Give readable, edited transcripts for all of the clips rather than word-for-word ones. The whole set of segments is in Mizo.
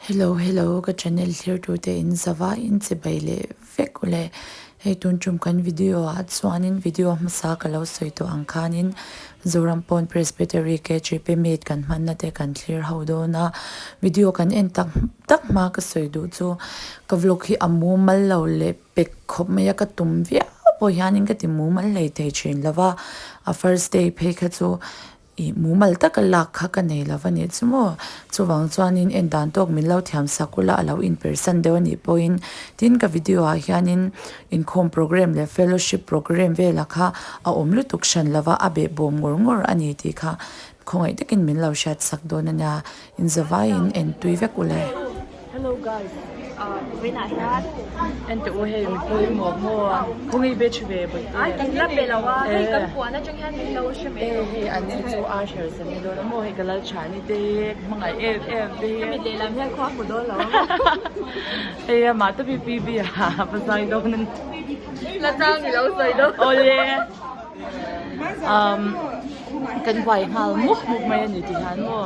Hello hello ka channel thlir tur te in zava in che bai leh vek ule hei tun tum kan video ah chuanin video hmasa ka lo sawi tawh ang khanin Zoram pawn Presbytery KGP meet kan hmanna te kan thlir ho dawn a video kan en tak tak hma ka sawi duh chu ka vlog hi a mumal lo leh pek khawp mai a ka tum viau pawh hianin ka ti mumal hlei thei thin lo va a first day phei kha chu ih mumal taka lak kha ka nei lo va nih chu maw chuvang chuanin en dan tawk min lo thiam sak ula a lo inpersan deuh a nih pawhin tin ka video ah hianin inkhawm programme leh fellowship programme velah kha a awm lutuk hran lo va a behbawm ngawr ngawr a ni tih kha khawngaih takin min lo hriat sak dawn a nia. Inzavaiin en tui vek ule. Hello guys vawiinah hian en teh u hei mi pawimawh maw khawnge batch ve bawih te ai kan la pe lo a hei kan puan atang hian min lo hre mai lo hei an hi chu a hrer san ni dawn a maw hei ka lal chhani te hmangaih em em te hi ka mit lehlam hian khua hmu dawn lo a hei amah te pi pi a va zai dawn a ni la chang i lo sawi dawn awle. Kan buai nghal mup mup mai a ni tih hian maw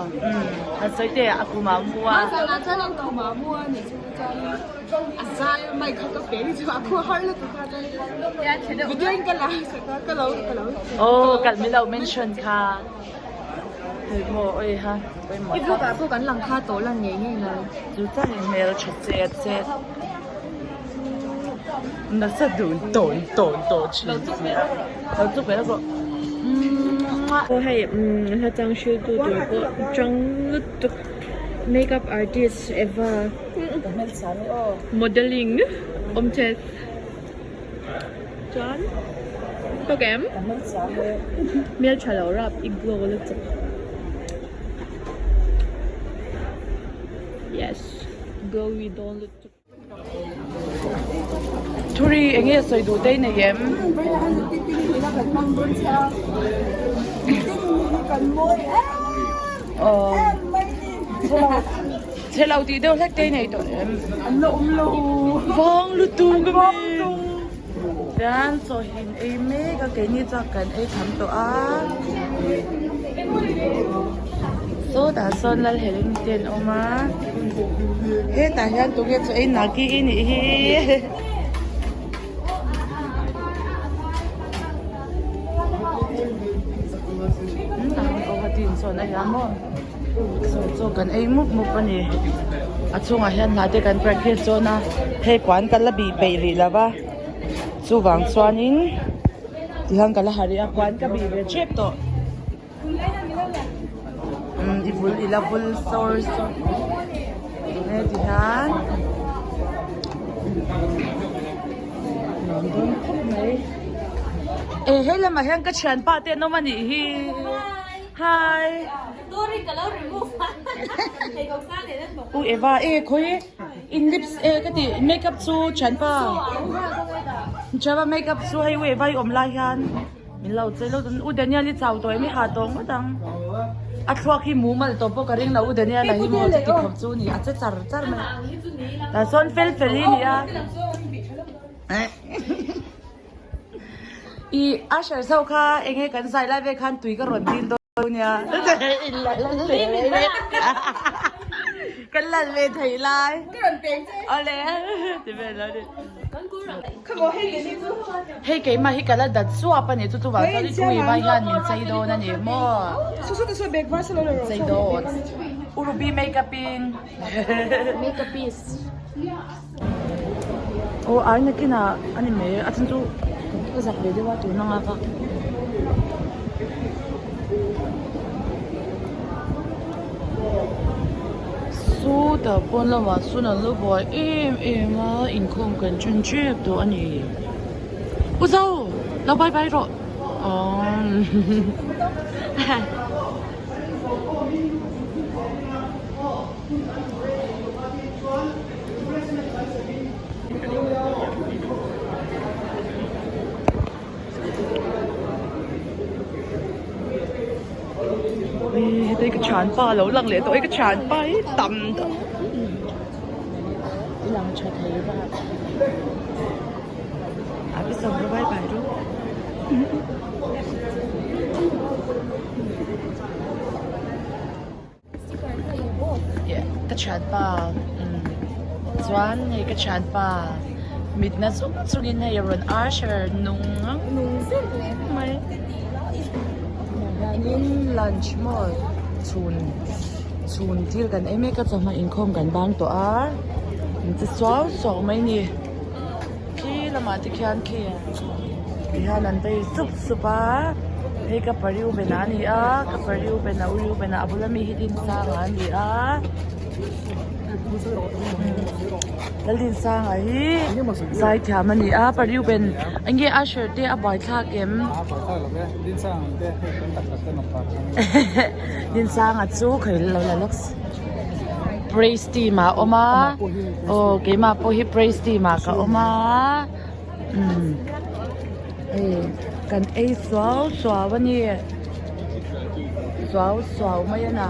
an sawi teh a khumah mu a. Zanah chuan an khumah mu a nih chu chuan a zai a mic kha ka pe ni chu a khua har lutuk kha chuan video in ka la sak a ka lo ka lo aw kal mi lo mention kha hei maw oi ha i vlog ah pawh kan lang kha tawh lan ngei ngei ngai chu chuan in hmel tha chet chet. Nasa dun tawn tawn tawh thin si a lo chuk ve rawh Aw hei hla chang hrilh tu tur pawh chang lutuk makeup artist Eva modelling awm thet chuan tawk em hmeltha lo rap i glow lutuk yes glowy dawn lutuk. Thuri eng nge sawi duh te i nei em? Chhe lo tih deuh hlek te i nei tawh em? Vang lutuk a mi. Tian chaw hin ei mek a keini chuan kan ei tham tawh a. Sawtah sawn Lalhelini te an awm a. Hetah hian tunge chaw ei naki i nih hi. Sawn a hian maw saw chaw kan ei mup mup a ni a chhungah hian hna te kan practice dawn a hei kuan kan la bih peih rih lo va chuvang chuanin tihian ka la ha rih a kuan ka bih ve tep tawh. Umm i bul i la bul sawr sawr he ti hian nuam dawn khawp mai e he lamah hian ka thianpa te an awm a nih hi hi u Eva e khawi in lips e ka tih makeup chu thianpa thianpa makeup chu hei u Eva i awm lai hian. Min lo chei lo dawn U Daniel i chau tawh em i ha tawh ngawt ang. A thluak hi mumal tawh pawh ka ring lo U Daniel a hi maw chuti khawp chu ni a che char char mai. Tah sawn fel fel hi ni a. I Asher ho kha enge kan zai lai vel khan tui ka rawn dil dawn nia. Kan lal ve thei lai. Ka rawn peng che. Awle ti vel lo ni. Hei keimah hi ka la dat suap a ni chu chuvang chuan i tui vai hian min chei dawn a ni maw chei dawn u Ruby makeup in aw ai nakinah a ni mai a then chu ka zak ve deuh a tun anga ka. Sawtah pawn lamah sawn an lo buai em em a inkhawm kan then tep tawh a ni u zo lo bye bye rawh aww ka thianpa a lo lang leh tawh e ka thianpa hi tam tawh i lang tha thei bak a pi sawm rawh bye bye rawh. Ka thianpa chuan hei ka thianpa mitna chung chungin hei a rawn usher nung zet mai hianin lunch maw chhun chhun thil kan ei mek a chawhma inkhawm kan bang tawh a an che suau suau mai a ni khi lamah te khian khi tihian an vei sup sup a hei ka pariu bena a ni a ka pariu bena u ru bena a bula mi hi Dinsanga a ni a Laldinsanga hi zaithiam a ni a pariu ben eng nge usher te a buaithlak em Dinsanga chu khawi lo la lawk praise team ah a awm a aw keimah pawh hi praise team ah ka awm a. Umm hei kan ei suau suau a ni suau suau mai a na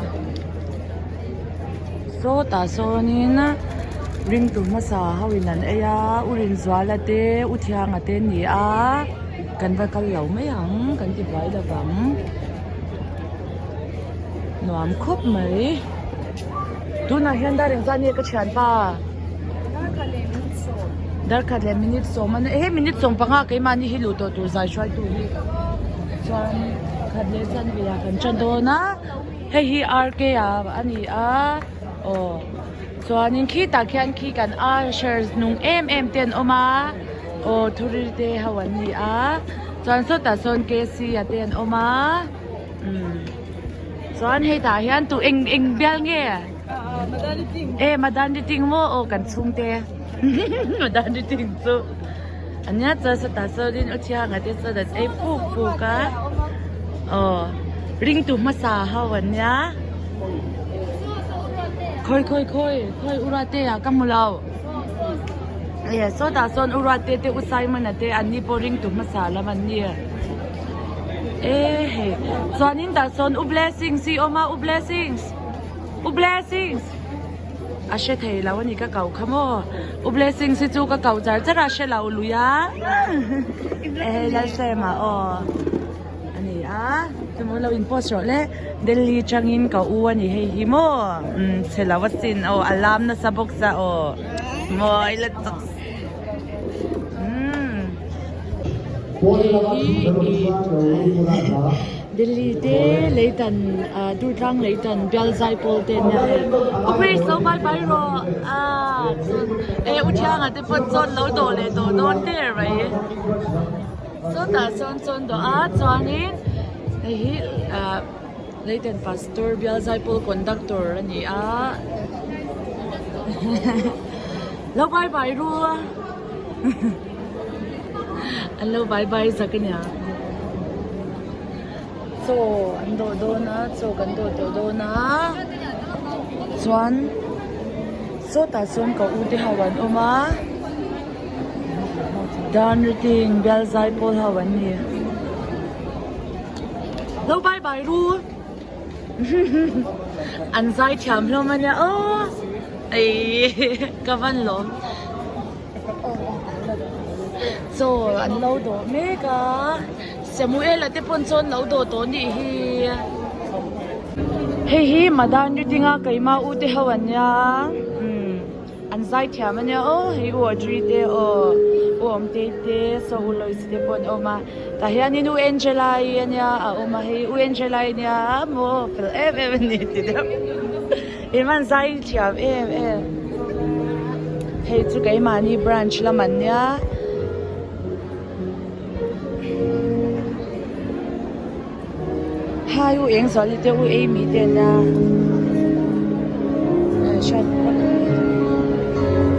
sawtah sawnin ringtu hmasa ho in an ei a u Rinzuala te u Thianga te an ni a kan va kal lo mai ang kan ti buai lo vang nuam khawp mai tunah hian dar engzat nge ka thianpa. Darkhat leh minute sawm a ni he minute 15 keimahni hi luh tawh tur zai hruaitu hi chuan khat leh chanve ah kan tan dawn a hei hi R K a a ni a aw chuanin khitah khian khi kan ushers nung em em te an awm a aw thuri te ho an ni a chuan sawtah sawn K C a te an awm a umm chuan hetah hian tu eng eng bial nge. E Madan Riting maw aw kan chhungte Madan Riting chu ania chuan sawtah sawnin u Thianga te chuan an ei puk puk a aw ringtu hmasa ho ania khawi khawi khawi khawi u Ruate ah ka hmu lo e sawtah sawn u Ruate te u Simon-a te an ni pawh ringtu hmasa lam an ni e hei chuanin tah sawn u Blessings hi awm a u Blessings. U Blessings! A hre thei lo a ni ka kau kha maw? U Blessings hi chu ka kau char char a hre lo lui a. Ehei Lalsema aw a ni a. Chumaw lo in post rawh le. Delhi tangin ka u a ni hei hi maw? Umm chhe lo asin aw a lam nasa bawk sa aw. Mawi la chak umm. Hei hi i. Delhi te leitan ah Durtlang leitan bial zai pawl te nia hei u Grace lo bye bye rawh ah chuan eh u Thianga te pawh chuan lo dawh leh tawh dawn der mai sawtah sawn chuan dawh a chuanin hei hi ah leitan pastor bial zai pawl conductor a ni a lo bye bye ru a. An lo bye bye zak a nia. Chaw an dawh dawn a chaw kan dawh tawh dawn a chuan sawtah sawn ka u te ho an awm a dan riting bial zai pawl ho an ni lo bye bye ru an zai thiam hlawm a nia aw eii ka van lawm. Chaw an lo dawh mek a Samuel-a te pawn chaw an lo dawh tawh anih hi hei hi Madan Ritinga keima u te ho an nia umm an zai thiam ania aw hei u Audrey te aw u Awmtei te saw u Loicy te pawh an awm a tah hianin u Angela-i ania a awm a hei u Angela-i ania maw fel em em ani ti deuh. In van zai thiam em em hei chu keimahni branch lam an nia hai u eng zuali te u ei mi te an nia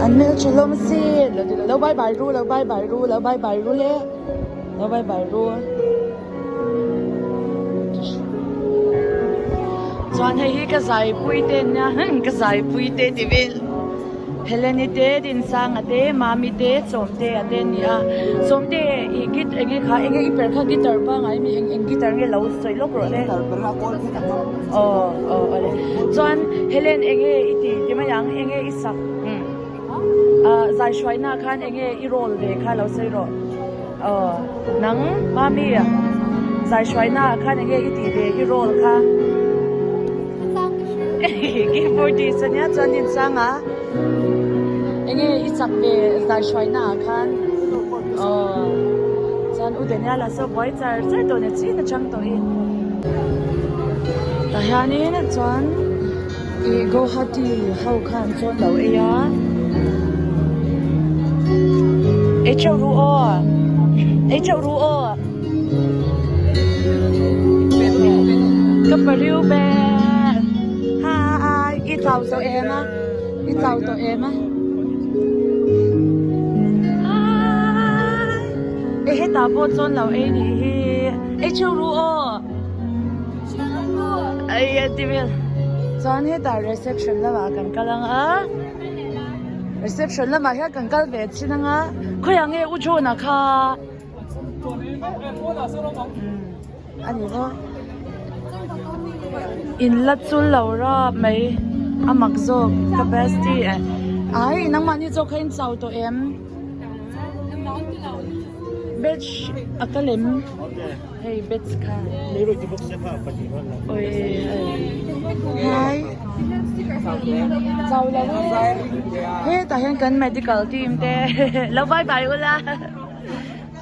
an hmeltha hlawm asin lo bye bye ru lo bye bye ru lo bye bye ru le lo bye bye ru. Chuan hei hi ka zaipui te ania ka zaipui te ti vel. Heleni te Dinsanga te Mami te Sawmte a te an ni a Sawmte ih git enge kha enge i per kha guitar pangai mi eng eng guitar nge lo sawi lawk rawh le aw aw awle chuan Helen enge i ti ti mai ang enge i sak ah zai hruaina khan enge i role ve kha lo sawi rawh aw nang Mami zai hruaina khan enge i tih ve i role kha keyboardist ania chuan Dinsanga enge i sak ve zai hruaina ah khan aw chuan u Daniel-a saw buai char char tawh ni chin a chang tawh hi tah hianin chuan. Ih Guwahati ho khan chuan lo ei a ei teuh ru aw ei teuh ru aw ka pariu ve hi i chau tawh em a i chau tawh em a hi e hetah pawh chuan lo ei nih hi ei teuh ru aw. Ai a ti vel chuan hetah reception lamah kan kal ang a reception lamah hian kan kal ve chin ang a khawiah nge u John a kha a ni maw in la chul lo rap mai a mak zawk ka bestie eh ai nangmahni zawk kha in chau tawh em batch a ka lem. Hei bets kha. Oi hai. Chau lo e. Hetah hian kan medical team te lo bye bye ula.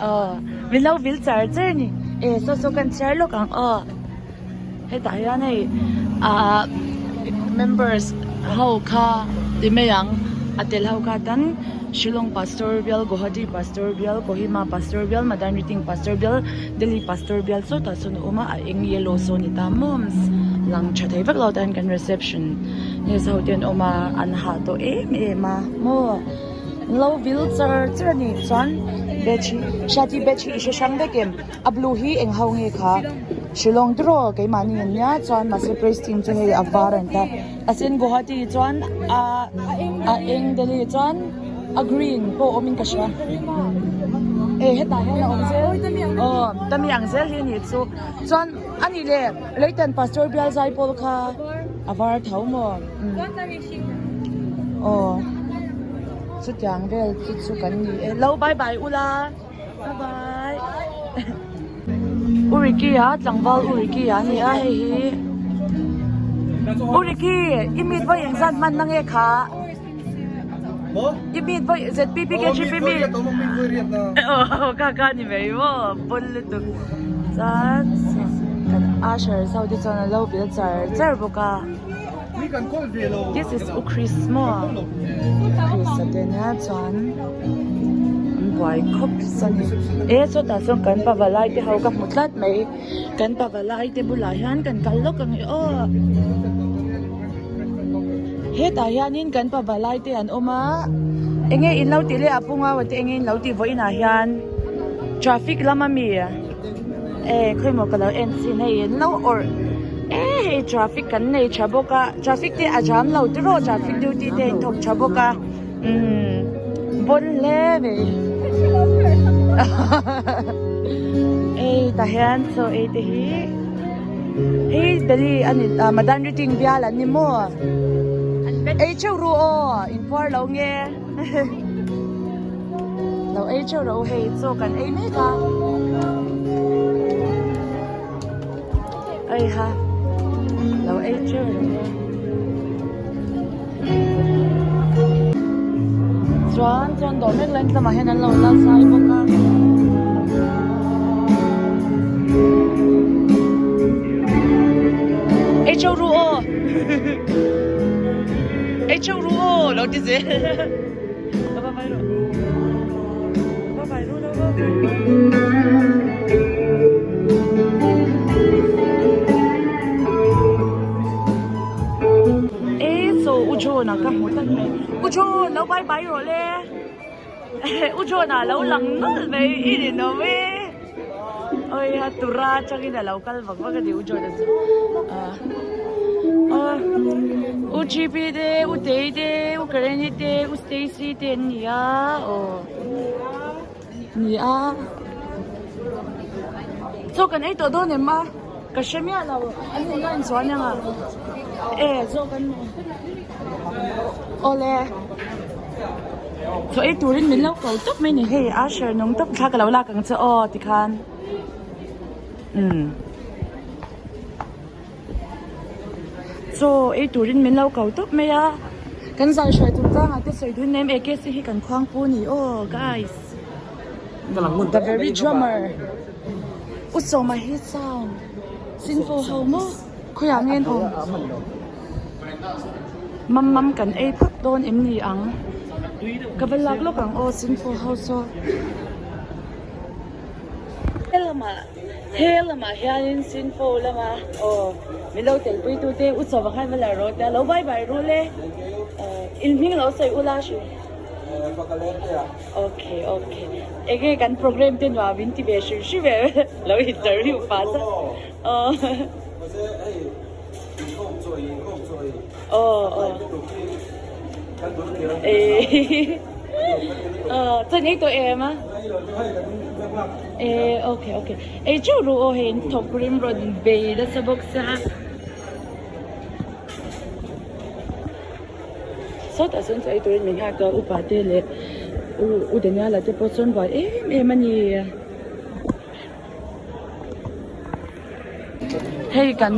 Aw min lo vil char char ni. E saw saw kan chhiar lawk ang aw. Hetah hian hei ah members ho kha ti mai ang a tel ho kha tan Shillong Pastor Bial Guwahati Pastor Bial Kohima Pastor Bial Madan Riting Pastor Bial Delhi Pastor Bial sawtah sawn a awm a a eng yellow saw a ni ta maw lang tha thei vak lo tan kan reception nurse ho te an awm a an hah tawh em em a maw lo vil char char a ni chuan batch hi hriati batch hi i hre hrang vek em. A blue hi eng ho nge kha Shillong tiraw keimahni an nia chuan mahse praise team chu hei a var an ta a sen Guwahati chuan a a eng Delhi chuan a green pawh awmin ka hria e hetah hian a awm zel aw tami ang zel hi a nih chu chuan a nih leh Leitan pastor bial zai pawl kha a var tho maw aw chutiang vel chu chu kan ni e lo bye bye ula. Bye bye. U Ricky a tlangval U Ricky a ni a hei hi. U Ricky i meet vawi engzat hman na nge kha? I meet vawi ZPP KGP meet. Oh ka ka ni mai maw bon lutuk. Chuan kan usher ho te chuan an lo vil char char bawk a. This is U Chris maw Chris a te nia chuan an buai khawp a ni e sawtah sawn kan pavalai te ho ka hmu tlat mai kan pavalai te bulah hian kan kal lawk ang e aw hetah hianin kan pavalai te an awm a enge in lo tih leh a pung au te enge in lo tih vawiinah hian traffic lam ami. E khawimaw ka lo en chin hei an lo awrh e hei traffic kan nei tha bawk a traffic te a jam lo tiraw traffic duty te in thawk tha bawk a umm bawn hle mai ei tah hian chaw ei te hi hei Delhi a ni ah Madan Riting bial an ni maw ei theuh ru aw in puar lo nge. Lo ei teuh rawh u hei chaw kan ei mek a ei ha lo ei teuh rawh u chuan chuan dawh mek leng lamah hian an lo la zai bawk a. Ei teuh ru aw. Ei teuh ru aw lo ti zel. Bye bye ru. Bye bye ru lo bye bye. E so u John a ka hmu tlat mai. U John lo bye bye rawh le. U John a lo lang nawlh mai i ninawm e. Oi ha tura atangin a lo kal vak vak a ni U John a chu. U GP te U Tei te U Kareni te U Stacy te an ni a aw ni a chaw kan ei tawh dawn em a ka hre miah lo an in line chuan ang a e chaw kan awle chaw ei turin min lo ko tawp mai ni hei Asher nung tawp thla ka lo lak ang che aw tikhan umm. Chaw ei turin min lo ko tawp mai a kan zai hruai chung changah te sawi dun em AKC hi kan khuang pu ni aw guys the very drummer u sawma hi sound sinful ho maw khawiah nge an awm mam mam kan ei phawt dawn em ni ang ka va lak lawk ang aw sinful ho saw helamah. He lamah hianin Sinfo lama aw min lo telpui tute u chaw pakhat va la rawh tia lo bye bye ru le in hming lo sawi ula hrim okay okay enge kan program te nuam in ti ve hrim hrim em lo interview pah ta aw aw aw aw chuan ei tawh em a. Eh okay okay ei chauh ru aw hei an thawk rim rawn bei nasa bawk sia sawtah sawn chu ei turin min nghak a upa te leh u u Daniel-a te pawh chuan buai em em a ni hei kan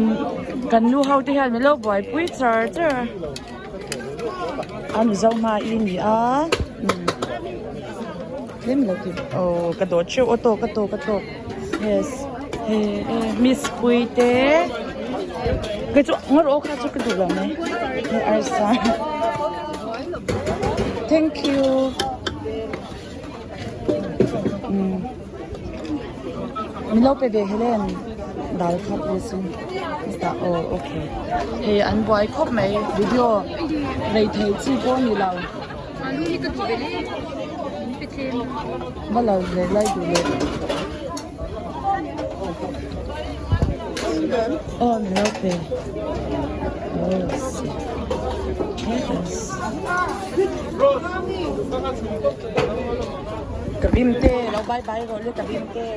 kan nu ho te hian min lo buaipui char char a a mizo hma i ni a. Tlem lo ti aw ka dawt hreuh aw tawk a tawk a tawk yes he e miss pui te kei chu ngaw rawh aw kha chu ka duh lo mai he arsa thank you um min lo pe ve Helen dal kha please in chutah aw okay hei an buai khawp mai video rei thei chi pawh a ni lo. Va lo leh lai duh leh aw min lo pe ka bim te lo bye bye rawh le ka bim te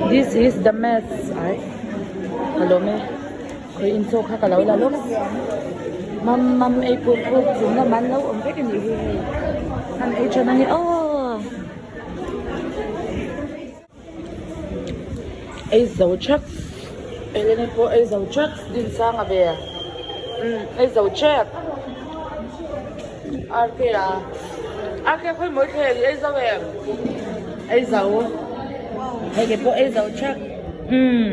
This is the mess ai ka lawm e khawi in chaw kha ka lo la lawk mam mam ei puk puk chung lam an lo awm vek a nih hi hei an ei than a ni aw ei zo thak Eleni pawh ei zo thak Dinsanga ve umm ei zo thep RK a RK khawi mawi thei a ei zo em ei zo hei ke pawh ei zo thak umm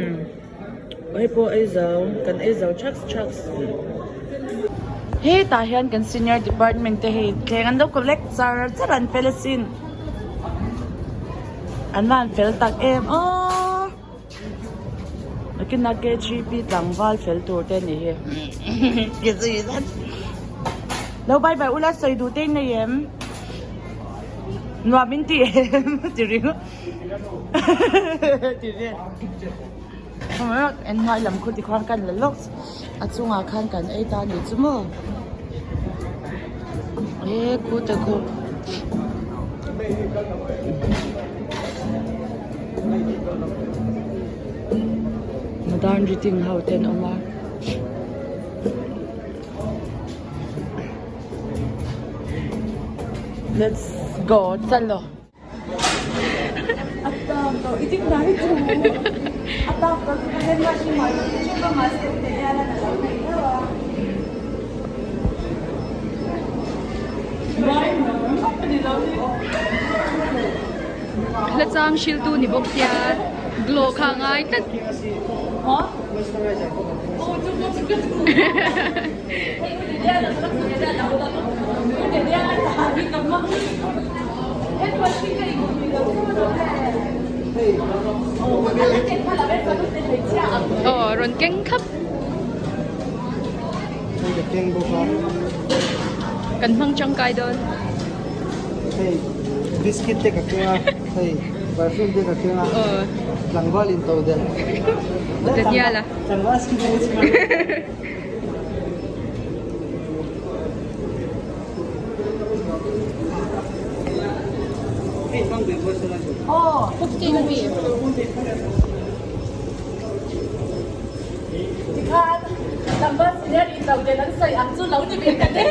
hei pawh ei zo kan ei zo thak thak hetah hian kan senior department te hei thleng an lo collect char char an fel asin an van fel tak em aw. Nakin a KGP tlangval fel tur te ni hi Lo bye bye ula sawi duh te in nei em Nuam in ti em ti ring ti vel En hnuai lam khu tikhuan kan la lawk a chungah khan kan ei ta ni chu maw E khu te khu. Modern reading ho te an awm a. Let's go chalo. Hla chang hriltu ni bawk sia glow kha a ngai tlat. Aw rawn keng thlap. Kan hmang tangkai dawn. Hei biscuit te ka keng a hei. Perfume te ka keng a. Tlangval in to del. Daniel a. Tlangval sin te chu. Tikhan tlangval senior in to del an sawi ang chu lo ni ve ta der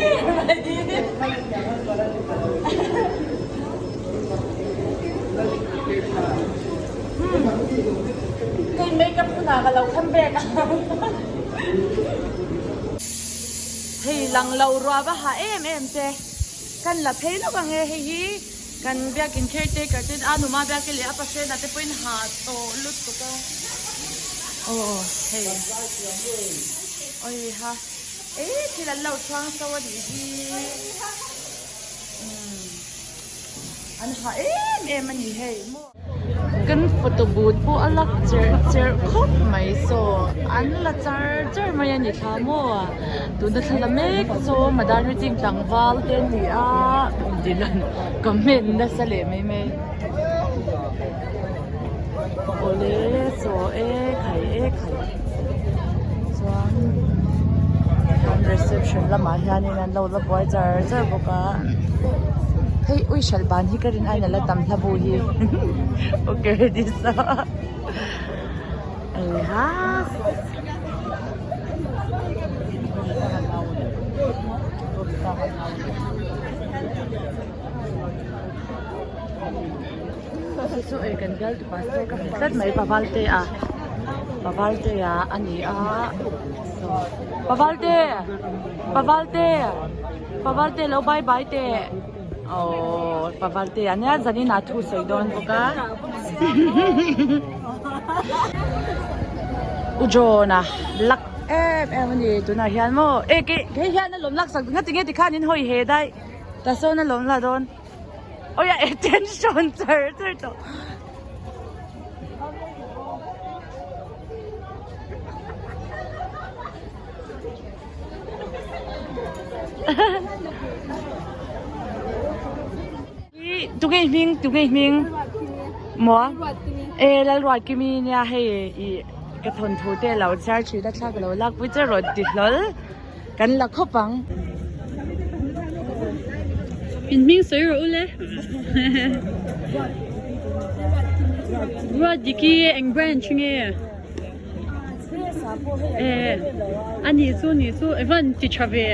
mai. Kei makeup hunah ka lo come back ang. Hei lang lo ruah va ha em em te kan la phei lawk ang e hei hi kan biakin caretaker ten a numa biakin leh a pasena te pawhin ha tawh lutuk a aw hei awiha e thil an lo chhuang so a nih hi. An ha em em a ni hei maw. Kan photo booth pawh a lak cherh cherh khawp mai saw an la char char mai a ni thla maw tuna thla la mek saw Madan Riting tlangval te an ni a Dylan comment nasa leh mai mai awle chaw e khai e khai chuan reception lamah hianin an lo la buai char char bawk a hei ui hralh ban hi ka rin aiin a la tam hla bu hi okay ready sa eiha Chu ei kan bial tu pastor ka hmu tlat mai Pavalte a Pavalte a a ni a saw Pavalte Pavalte Pavalte lo bye bye teh aww Pavalte a nia zanin ah thu sawi dawn bawk a U John a luck em em a ni tunah hian maw e kei hei hian a lawm lak sak ngati nge tikhan in hawi he daih ta sawn a lawm la dawn. Awia attention char char tawh. Tunge hming tunge hming maw e Lalruatkimi nia hei i ka thawnthu te lo chhiar thin a thla ka lo lakpui che rawn ti hlawl. Kan la khawp ang. In hming sawi rawh u le. Ruat Diki eng branch nge? Eh, ani chu ni chu evan ti tha ve.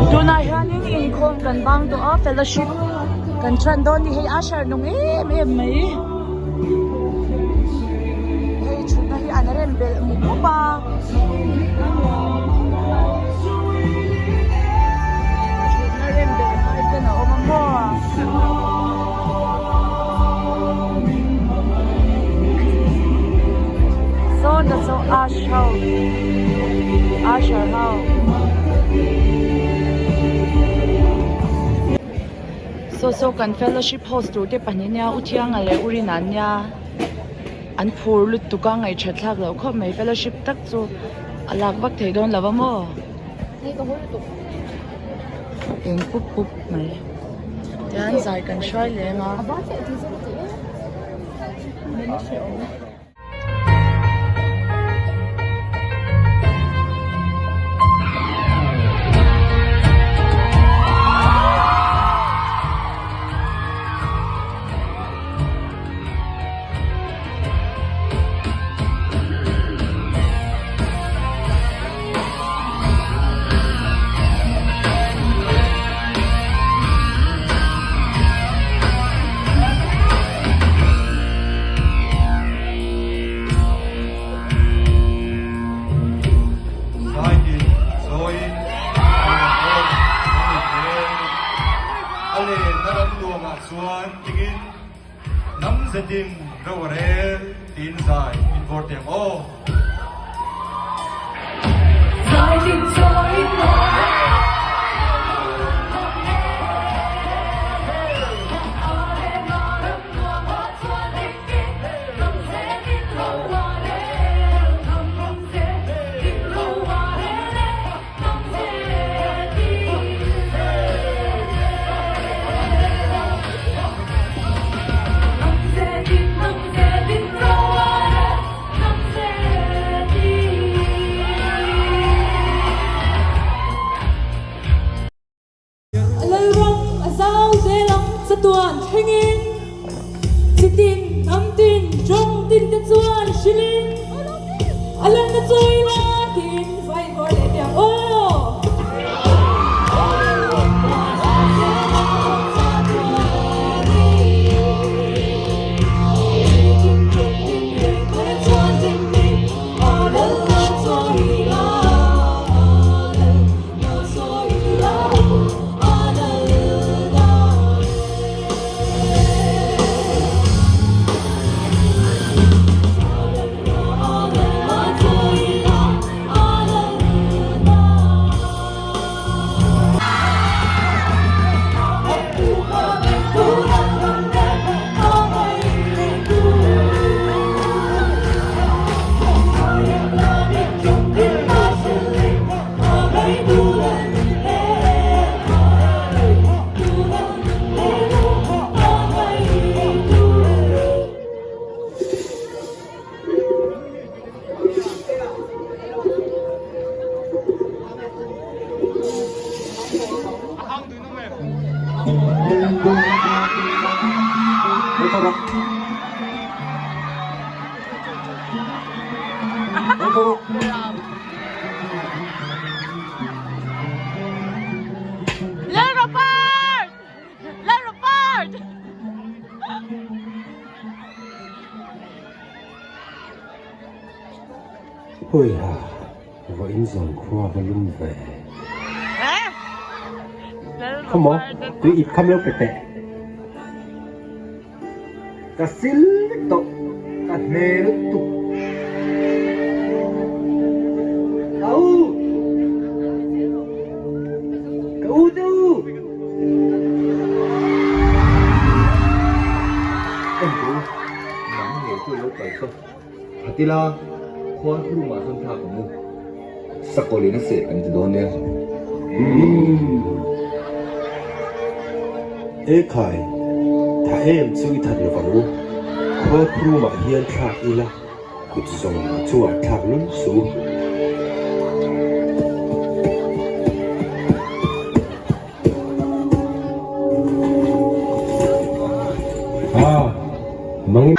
Tunah hianin inkhawm kan bang tawh a fellowship kan ṭhan dawn a ni hei usher nung em em mai. Hei thutna hi an rem belh mup mup a. Thutna rem belh ngai ten a awm a maw. Saw ta saw ash ho usher ho. Saw saw kan fellowship host tur te pahnih nia U Thianga leh U Rina nia an phur lutuk a ngaihṭhat thlak loh khawp mai fellowship tak chu a lak vak thei dawn lo va maw eng pup pup mai tian zai kan hruai leng a. chuan tingin hnam zetin ro a rel tiin zai min vawr teh ang aw. Lalram a zau zel ang chatuan thlengin, chitin, hnam tin, tawng tin te chuan hrilhin a lanna chawi la tiin vai nghawr leh teh ang aw. Huiha, vawiin zawng khua va lum ve. Khawmaw, tui ip kham lo pe teh. Ka sil vek tawh, ka hne lutuk. Ka u! Ka u te u! En teh u, nang ngei chu lo kal tawh. Khatila, khuan room ah chuan thlak ang u. Sakawlh in a seh kan ti dawn nia. E khai, tha em chu i that lovang u. Khual room ah hian thlak ila, kut zawng a chungah thlak lul suh u. Ah, mangin.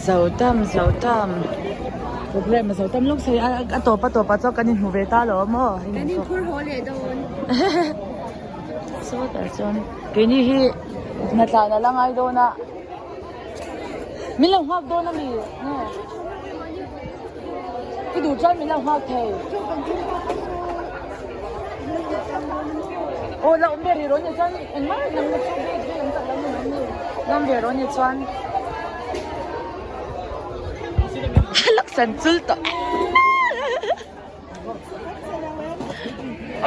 Zotam Zotam Program a Zotam lawk sawi a a tawp a tawp ah chuan kan inhmu ve ta lo maw Kan inphur haw leh dawn. Sawtah chuan keini hi hnatlan a la ngai dawn a min lo nghak dawn a mi nge i duh chuan min lo nghak thei aw la awm ve rih rawh ni chuan engmah nang na chu bik bik an chak lo ni mai ni la awm ve rawh ni chuan laksan chul tawh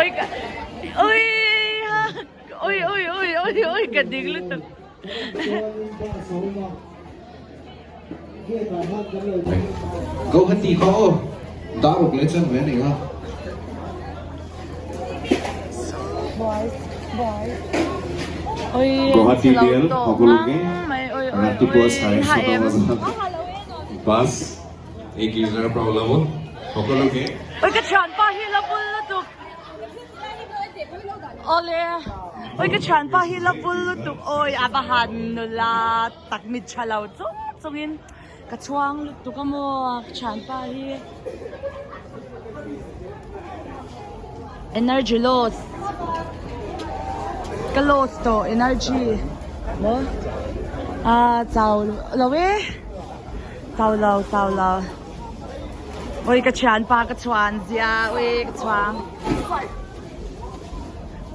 oi ka oi ha oi oi oi oi oi ka ding lutuk Guwahati kha aw dar ruk leh chuan ve a nei a. Guwahati bial সকলোকে ৰাতিপুৱা চাৰে ছটা বজাত bus এই গীৰ্জাৰ পৰা ওলাব সকলোকে Awle oi ka thianpa hi la bul lutuk awi a va han nula tak mit tha lo chung chungin ka chhuang lutuk a maw ka thianpa hi energy loss ka loss tawh energy maw a chau lo e chau lo chau lo. Oi ka thianpa ka chhuan zia oi ka chhuang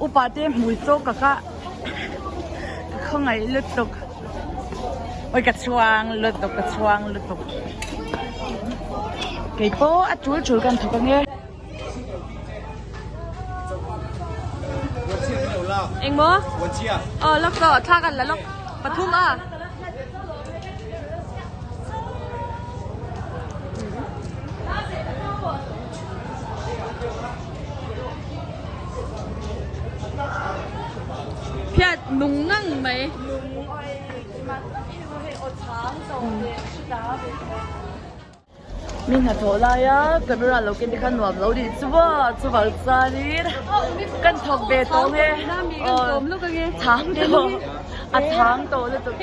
upa te hmui chaw ka ka ka khawngaih lutuk oi ka chhuang lutuk ka chhuang lutuk kei pawh a tul tul kan thawk ange. Engmaw? Aw lawk tawh thla kan la lawk pathum a. Phiat nung ngang mai. Mi hnathawh laia camera lo ken te kha nuam lo nih chu maw chuvang chuanin kan thawk ve tawh nge aw chhang tawh a chhang tawh lutuk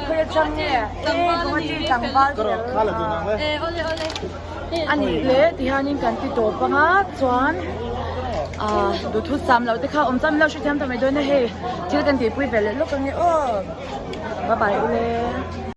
khawi atang nge e Guwahati tlangval fel a nih le tihianin kan ti tawp anga chuan ah duhthusam loh te kha awm chuan min lo hrethiam ta mai dawn a hei thil kan tihpui ve leh lawk ange aw bye bye ule.